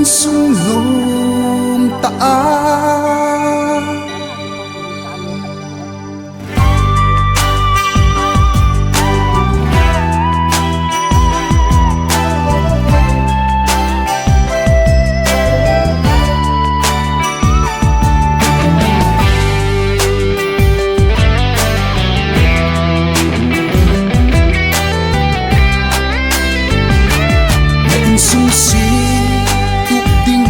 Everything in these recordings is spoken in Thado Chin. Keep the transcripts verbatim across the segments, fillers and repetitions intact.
Sung lum ta a. Insung si tu ding.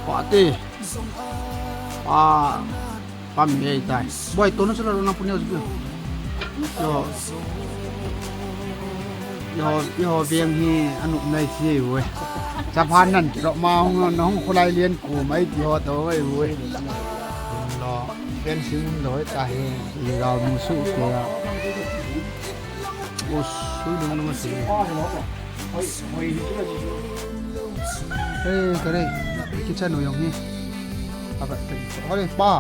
Pate. Pa, pa mi ei tai. Boi, to na sula na punya juga. Yo. Yo, yo, biang hi anu nai si ei we. Sa phan nan, ro ma hung, na hung khulai lian ku mai ti ho to ei we. Lo, biang si mun lo ta he. Ni ga mu su ke ya. O, su lu na ma si. Hey, kare, kitchen u jong hi. Apa, kare, pa.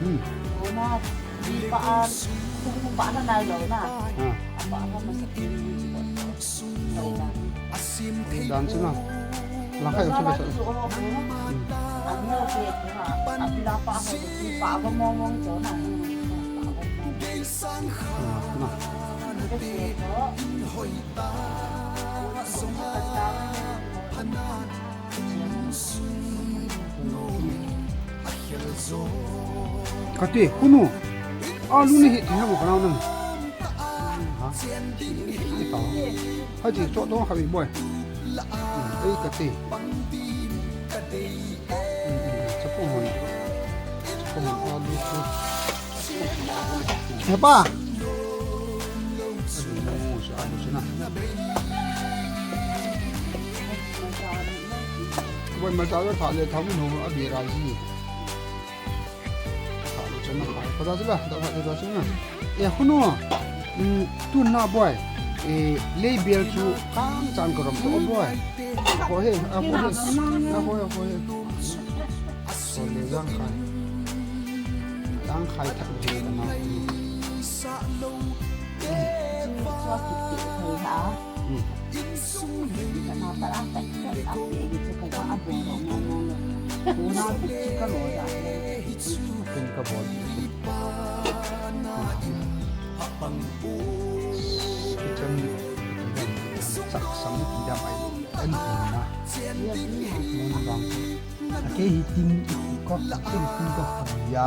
Hmm. Lo na, di pa an, kung pa na nai lo na. Ah. Apa, apa masa kiri ni. Dan sina. Langkai sina. Hmm. Ah, na. Kati, kunu. Alu ni hi, ti ha mo kana na. Ha? Ti ta. Haji, cho to kha bi boi. Ei, kati. Chapo mo. Chapo mo, alu chu. Hepa. Boi, malcha le tha le thang no a bi ra ji. Tha le chana khai. Pada ji ba, da tha le da chana. E, kunu. Mm, tu na boi. E, lei bel chu kang chan ka ram to boi. Ko he, a ko he. A ko he, ko he. Ko le jang khai. Jang khai thak de na. Ken ka bol. Kitchen, kitchen, chak sam ti dam ai. En na. Mun bang. Akei hi tin ko, tin tin ko ya.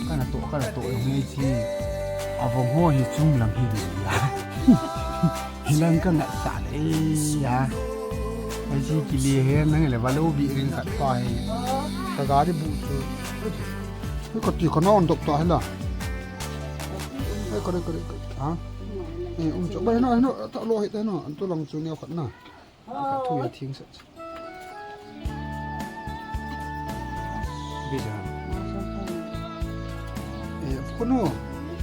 Kana to, kana to, eh, ngai ti. Avong ho hi chung lang hi ya. Hilang ka ngat sa le ya. Ai si kile he nang le valo bi ring khat pa he. Ka gari bu chu. Ko ti ko non dok to he la. Ai ko ko ko. Ha? Eh, um cho. Ba no, no, ta lo he ta no. An to lang chu ne khat na. Ka thu ya thing sa. Bi ja. Eh, kunu,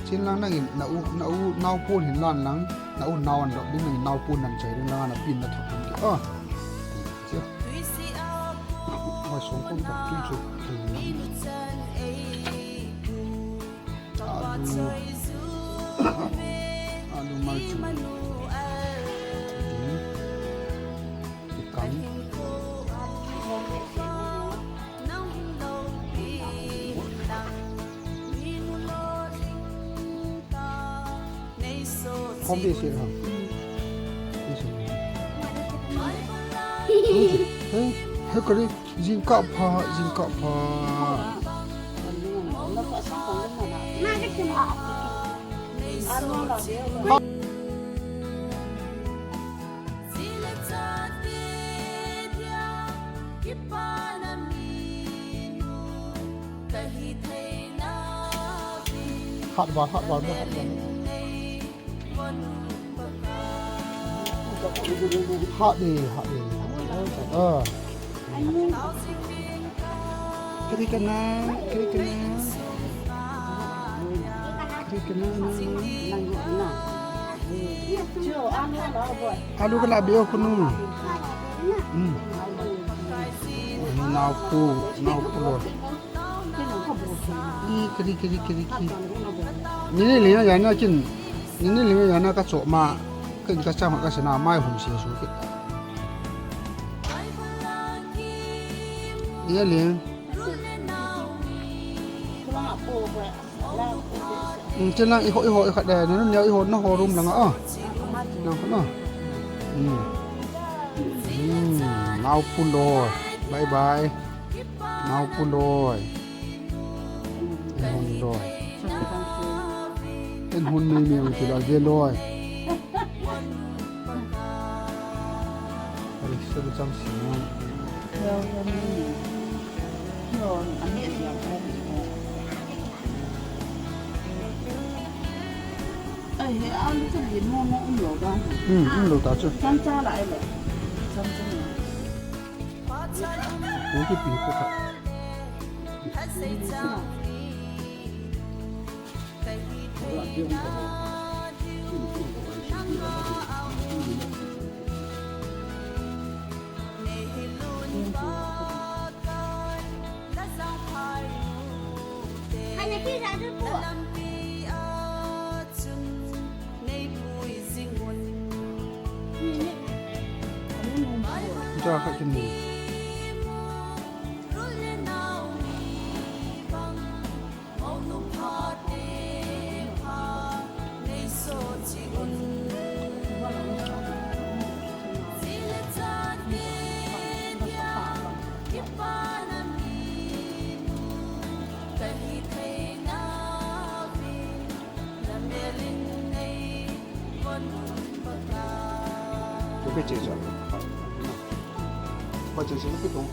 chin lang nangin na u, na u, nau pon hin lan lang, na u nau an lok ding nangin nau pon nan chai ding lang na pin na thok ding. Ah. Chia. Wa song kon ka tu chu. Alu, alu, malcha. Tikang. Kom bi si ha. Bi si. He, he, kari. Jingkah pha, jingkah pha. Hat val, hat val, hat val. Hot đi, hot đi. Ờ. Kiri kana, kiri kana. Kiri kana. Alu kala bio kunu. Naopu, naopu lo. I, kiri, kiri, kiri, kiri. Nini linga yana kin. Nini linga yana ka choma. Kin ka chama ka sena mai hum sia su kit. Nini ling. Chen lang iho, iho, iho, de, na, na, iho, na ho room lang, ah. Na, na. Hmm. Hmm, naopu lo. Bye bye. Naopu lo. En hon lo. En hon nei nei ang sila je lo. Ai, sa chang si. Ai, he, alu chu lin mo mo um lo da. Hmm, um lo da chu. Chang cha la ai lo. Chang cha la. Ko ki pi ko kha. Ja kha kin ni. Ke che cha. Ba che che ke tong.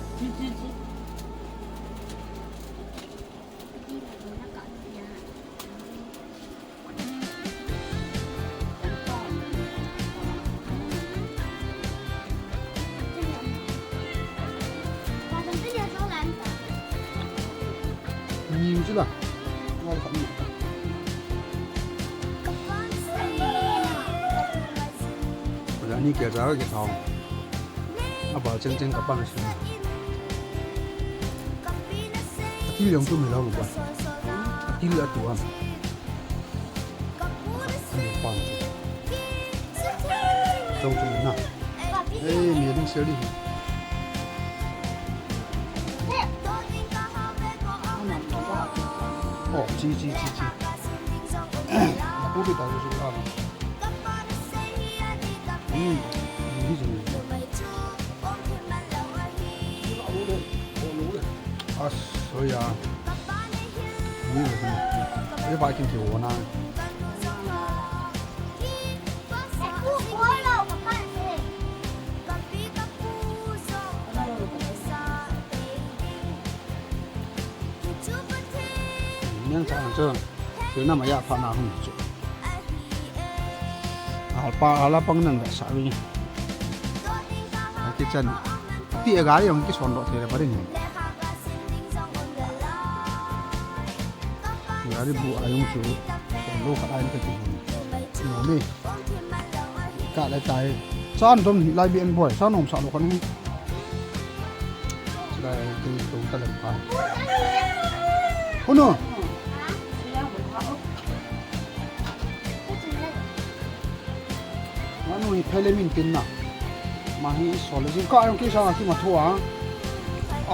Ni chu la. Ngal khat ni. Ani kia cha ke thong. Abal cheng cheng ka pan si. Ti long tu mi long ba. Ti la tu am. Ani pan. Chong chong na. Ei, mi ding sel di. Oh, chi chi chi chi. Aku di ta su a. Hmm. Ni di su. As, oh ya. Ni di su. Ye ba kin ti wo na. Nang cha nang chu. Chu na ma ya pha na hung chu. Al pa ala pang nang da sa wi. Ki chan. Ti a gari ong ki son do te ba rin. Gari bu a yong chu. Lo ka ai ka ti. No ni. Ka le tai. Chan dom lai bi en boy. Chan nom sa lo kan. Lai tu tu ka le pa. Hunu. Manu hi phele min tin na. Ma hi sol jing ka yong ki sa ki ma thua.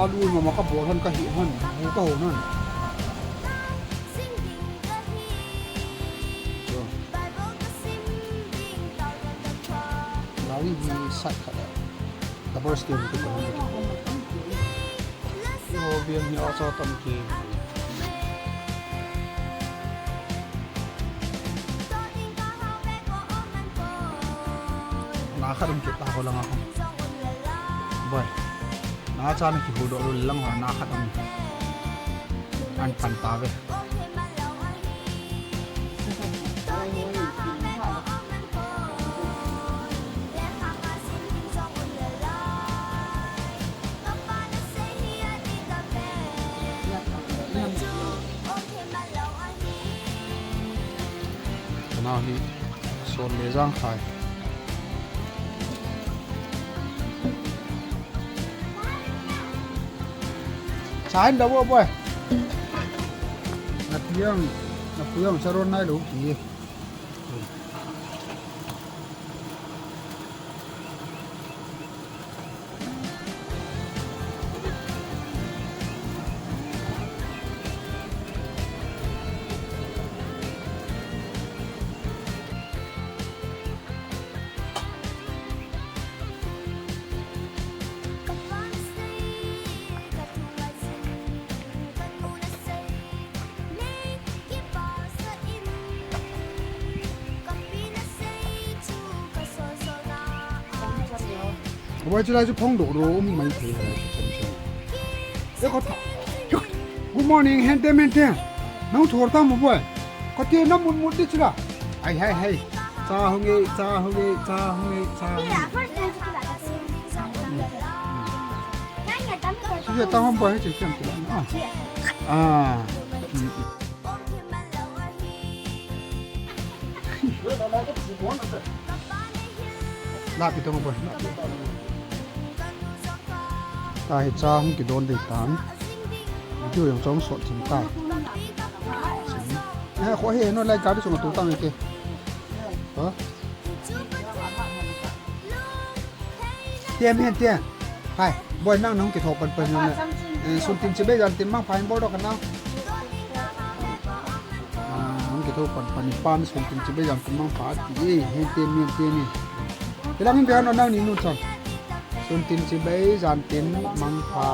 Alu ma ma ka bol han ka hi han. Hu ka ho nan. Gari hi sat khat a. Double stand tu ka hon. Yo, biang hi a cha tam ki. Na khat um kit ta ho lang a. Boy. Na cha na ki hu do lang ho na khat um. An pan ta ve. Kana hi son le jang khai. Sa hin lou o boy. Na piang, na piang sa ron nai lou ki. Boy, chulai chu phong doh ro um mai thei lai chu chan chan. E ko ta. Good morning, hente mente. Nang thor ta mo boy. Ko ti na mut mut di chula. Ai hai hai. Cha hung e, cha hung e, cha hung e, cha hung e. Chu ta hom boy chu chem chu. Ah. Ah. Mm, mm. Lapi tong boy, lapi. Ta hi cha hung kidon dei tan. Video jong chom sot thim ta. Eh, kho hi no lai ka bi sung tu tang ke. Ha? Tiam hen tiam. Hai, boy nang nang kitho pan pan na. Eh, sun tin chibai jan tin mang pha in bol do kan nang. Ah, nang kitho pan pan pan sun tin chibai jan tin mang pha ti e, hen tiam hen tiam ni. Tilang hin bian nang ni nu chan. Sun tin chibai jan tin mang pha.